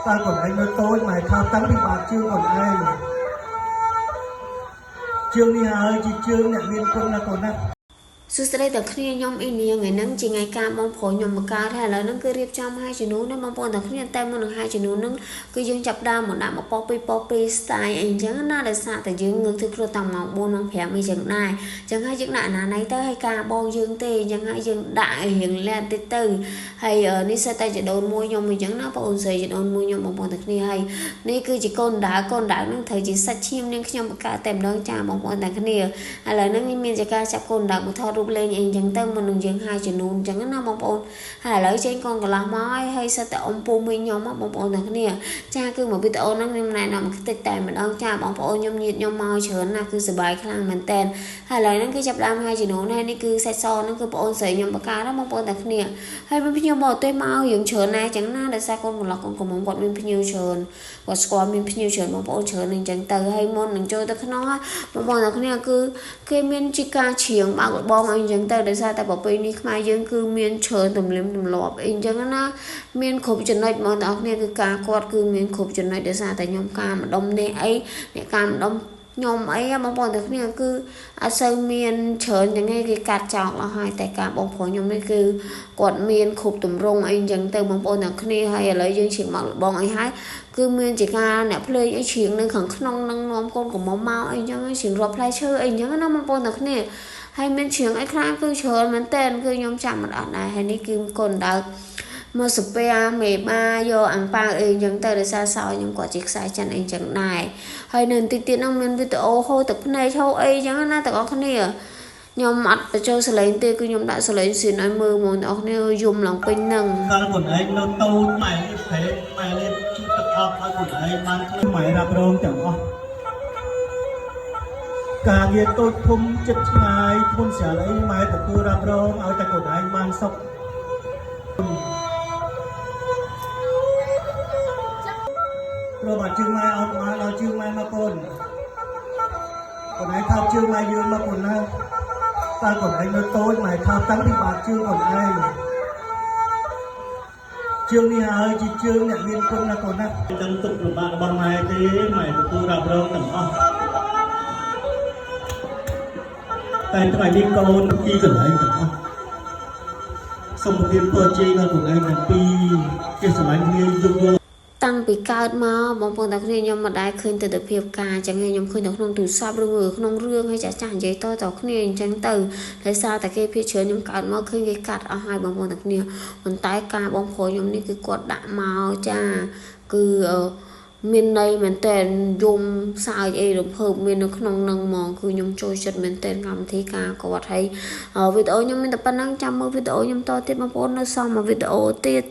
តើខ្លួនឯងនៅតូចម៉ែថាតាំងពីបាតជើងខ្លួនឯងជើងនេះហើយជាជើងអ្នកមានគុណណាស់កូនណា សួស្តីដល់គ្នាខ្ញុំអ៊ីនាងថ្ងៃហ្នឹងជាថ្ងៃការបងប្រុសខ្ញុំមកកើតហើយឥឡូវហ្នឹងគឺរៀបចំឲ្យជំនួសណាបងប្អូនទាំងគ្នាតែមុននឹងឲ្យជំនួសហ្នឹងគឺយើងចាប់ដើមមកដាក់មកប៉ុស្ពីរប៉ុស្ពីរ style អីអញ្ចឹងណាដោយសារតែយើងងើបធ្វើខ្លួនតាំងម៉ោង4ម៉ោង5អីចឹងដែរអញ្ចឹងហើយយើងដាក់អាណាណៃទៅឲ្យការបងយើងទេអញ្ចឹងហើយយើងដាក់ឲ្យរៀងលែនតិចទៅហើយនេះសិតតែចដូនមួយខ្ញុំអញ្ចឹងណាបងអូនស្រីចដូនមួយខ្ញុំបងប្អូនទាំងគ្នាហើយនេះគឺជាកូនដើកូនដើហ្នឹងត្រូវជាសាច់ឈាមនាងខ្ញុំបង្កើតតែម្ដងចាបងប្អូនទាំងគ្នាឥឡូវហ្នឹងមានជាការចាប់កូនដើមកថតរូបលេងអីអញ្ចឹងទៅមុននឹងយើងហាយជំនូនអញ្ចឹងណាបងប្អូនហើយឥឡូវចេញកូនកន្លះមកហើយហើយសិតតែអ៊ំពូមីងខ្ញុំបងប្អូនទាំងគ្នាចាគឺមកវីដេអូហ្នឹងខ្ញុំណែនាំខ្ទេចតែម្ដងចាបងប្អូនខ្ញុំញាតខ្ញុំមកច្រើនណាស់គឺសប្បាយខ្លាំងមែនតើហើយឥឡូវហ្នឹងគឺចាប់ដើមហាយជំនូនហើយនេះគឺសាច់សហ្នឹងគឺបងអូនស្រីខ្ញុំបង្កើតណាបងប្អូនទាំងគ្នាហើយមានភ្ញៀវមកទេមកយើងច្រើនណាស់អញ្ចឹងណាដោយសារកូនកន្លះកូនកំមុំគាត់មានភ្ញៀវច្រើនគាត់ស្គាល់មានភ្ញៀវច្រើនបងប្អូនច្រើនអញ្ចឹងទៅហើយមុននឹងចូលទៅក្នុងបងប្អូនទាំងគ្នាគឺគេមានជាការច្រៀងបើកលបងអីអញ្ចឹងទៅដោយសារតែប្រពៃណីខ្មែរយើងគឺមានច្រើនទំនៀមទម្លាប់អីអញ្ចឹងណាមានគ្រប់ចំណុចបងប្អូនគ្នាគឺការគាត់គឺមានគ្រប់ចំណុចដោយសារតែខ្ញុំការម្ដុំនេះអីអ្នកការម្ដុំខ្ញុំអីបងប្អូនទាំងគ្នាគឺអត់សូវមានច្រើនចឹងឯងគេកាត់ចោលអស់ហើយតែការបងប្រុសខ្ញុំនេះគឺគាត់មានគ្រប់ទម្រង់អីអញ្ចឹងទៅបងប្អូនទាំងគ្នាហើយឥឡូវយើងច្រៀងមកលបងអីហើយគឺមានជាការអ្នកភ្លេងអីច្រៀងនៅខាងក្នុងនឹងនាំកូនកំមុំមកអីចឹងច្រៀងរាប់ផ្លែឈើអីចឹងណាបងប្អូនទាំងគ្នាហើយមានច្រៀងអីខ្លះគឺច្រើនមែនតើគឺខ្ញុំចាំមិនអត់ដែរហើយនេះគឺកូនដើកមកសាពែមេបាយកអាំងប៉ាវអីអញ្ចឹងទៅដោយសារសោខ្ញុំគាត់ជាខ្សែចិនអីអញ្ចឹងដែរហើយនៅបន្តិចទៀតហ្នឹងមានវីដេអូហូរទឹកភ្នែកហូរអីអញ្ចឹងណាទាំងអស់គ្នាខ្ញុំអត់បញ្ចូលសលេងទេគឺខ្ញុំដាក់សលេងស៊ីនឲ្យមើលហ្មងទាំងអស់គ្នាយំឡើងពេញហ្នឹង កាលខ្លួនឯងនៅតូចម៉ែលេបព្រេងម៉ែលេបជូតទឹកអប់ឲ្យខ្លួនឯងបានឃើញម៉ែរ៉ាប់រងទាំងអស់ការងារតូចធំចិត្តឆ្ងាយធ្ងន់ស្រាលអីម៉ែទទួលរ៉ាប់រងឲ្យតែខ្លួនឯងបានសុខព្រោះបើជើងម៉ែអត់មកដល់ជើងម៉ែមកកូនខ្លួនឯងថោកជើងម៉ែយើងមកកូនណាតើខ្លួនឯងនៅតូចម៉ែថោកតាំងពីបាតជើងខ្លួនឯងជើងនេះហើយជាជើងអ្នកមានគុណណាកូនណាដឹងទុកលំបាករបស់ម៉ែទេម៉ែទទួលរ៉ាប់រងទាំងអស់តែថ្ងៃនេះកូនពីកន្លែងទាំងអស់សូមប្រទានពរជ័យដល់ខ្លួនឯងទាំងពីរចេះស្រឡាញ់គ្នាយល់ តាំងពីកើតមកបងប្អូនទាំងគ្នាខ្ញុំមិនដែលឃើញទិដ្ឋភាពការអញ្ចឹងទេខ្ញុំឃើញតែក្នុងទូរស័ព្ទឬមួយក្នុងរឿងហើយចាស់ចាស់និយាយតតគ្នាអញ្ចឹងទៅដោយសារតែគេភាគច្រើនខ្ញុំកើតមកឃើញគេកាត់អស់ហើយបងប្អូនទាំងគ្នាប៉ុន្តែការបងប្រុសខ្ញុំនេះគឺគាត់ដាក់មកចាគឺមានន័យមែនតើយំសើចអីរំភើបមាននៅក្នុងនឹងហ្មងគឺខ្ញុំចូលចិត្តមែនតើកម្មវិធីការគាត់ហើយវីដេអូខ្ញុំមានតែប៉ុណ្្នឹងចាំមើលវីដេអូខ្ញុំតទៀតបងប្អូននៅសល់មួយវីដេអូទៀត។